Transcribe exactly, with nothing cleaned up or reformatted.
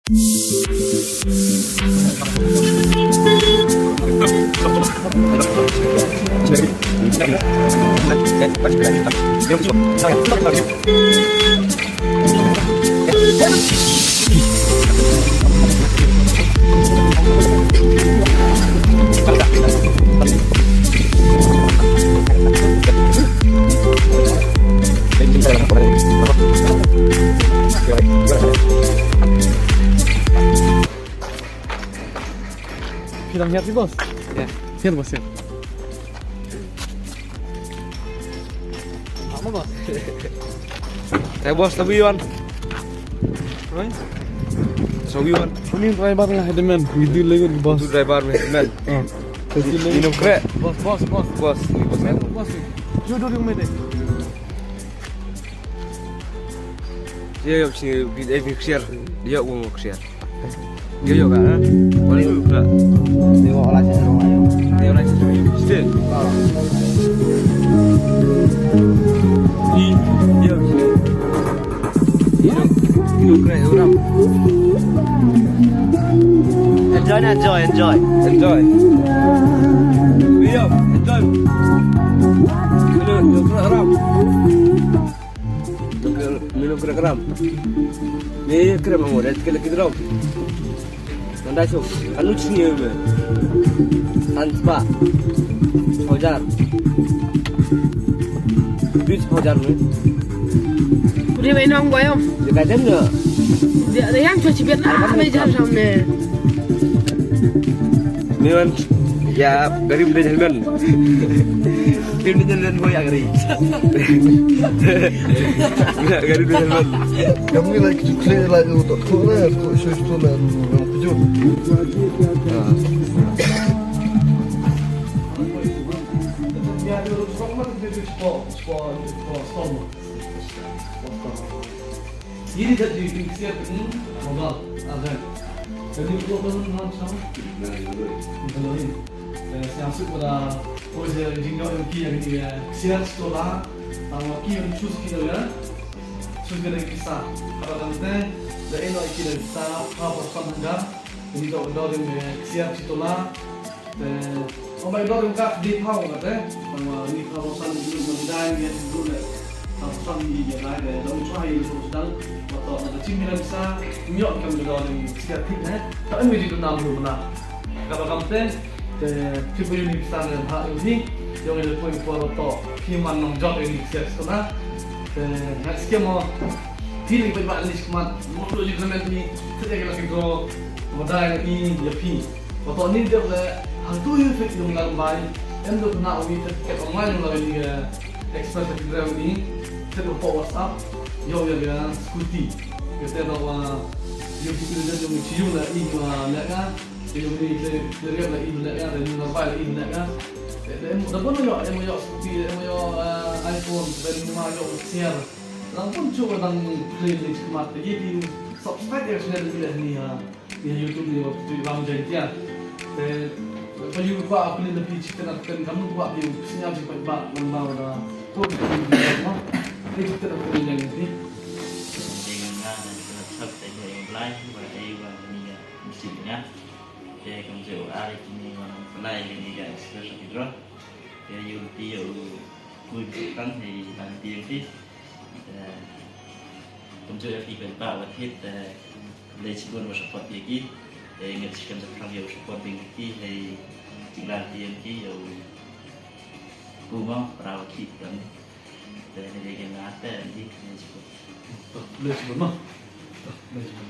Phi dang hiar phi, boss? Ïa. Hiar, boss, hiar. Apa, boss? Eh, boss, tapi Iwan. Oi? So Iwan. Uni driver nga headman, ngi dui lei ngut, boss. Tu driver me headman. Ah. Kasi lei. Minum krek. Boss, boss, boss. Boss, boss. Boss. Jujur yung mede. Ïa, ïa, sini, eh, bi ksiar. Ïa, wong ksiar. Ïa, ïa, ka, eh? Wala ïa, ka. Ïa, wala sini, wala ïa. Ïa, wala sini, wala ïa. Sini. Ah. Ïa, ïa, sini. Ïa, ïa, ka, ïa, orang. Enjoy, enjoy, enjoy. Enjoy. Ïa, enjoy. Ïa, ïa, ka, orang. Minum krem. Ni krem mo, red kele kidro. Nanda so, anu chini me. San spa. Hajar. Bis hajar me. Udah main nong boyo. Dia kadang na. Dia ada yang cuci biar lah, ada jam sampai. Ni wan, ïa, gari udah jalan. Gari udah jalan, boy, ïa, gari. Ïa, gari udah jalan. Kami lagi clear lagi untuk tu lah, kok sus tu lah, yang tujuh. Ah. Yini kat di ksiar ni, mobile, ada. Jadi, kalau belum paham sama, belum. Eh, saya masuk pada, oh, saya jingga yang kia, yang kia, ksiar sekolah, sama kia, sus kita ya, sus kita kita. Kalau nanti, dah elok kita kita, apa pesan anda, ini kau dah dengan ksiar sekolah, Te, ong bai dor ka dei phaw ka te. Tang ma ni phaw san ni ma dai ni tu le. Tang san ni ya dai de. Dong chwa hi tu dang. Ma to na chim ni sa. Nyok kam dor ni sia thik ne. Ta mi ji tu nam lu na. Ka ba kam te. Te, ti pu ni sa ne ha ni. Yong ni pu ni pu to. Ki man nong jok ni sia sa na. Te, na skia mo. Ti ni ba ni smat. Mo tu ji kmen ni. Te ke la ki go. Ma dai ni ya phi. Ba to ni dep le, hangtu ïa fit yung lang bai, em dep na wi tet ket ong lai yung lai ni, eh, express ket rem ni, tet ko WhatsApp, yo ya ga scooty. Ket te ba wa, yung fit yung yung chi yung la i ma la ga, yung ni le le ga la i ma la ga, yung la bai la i ma la ga. Te em da bon yo, em yo scooty, em yo, eh, iPhone, ben ma yo share. Lang pun chu dang play ni mat, ye di subscribe ya channel ni le ni ha. Ïa YouTube ni ba tu bang jai tia. Te pa yu kwa aku ni na pi chicken ak ten kam kwa pi snya ji pa ba lang ba da. Ko ni ma. Ni chicken ak ni jai ni. Dengan nga dan kita sab te jai yang belai ba ai ba ni ya mesti nya. Te kam je o ari kini wa nang belai ni ga express ki dro. Te yu ti yu ku kan ni dan ti ti. Te kumjuh ïa phi paidbah ba thied, te khublei shibun ba support ïa ki. Te ngin sa kynjah phrang ïa u support ïa ki hei jinglar ïa ki ïa u kum u para ba thied kan. Te ne dei kynjah te ne khublei shibun. Khublei shibun ma. Khublei shibun.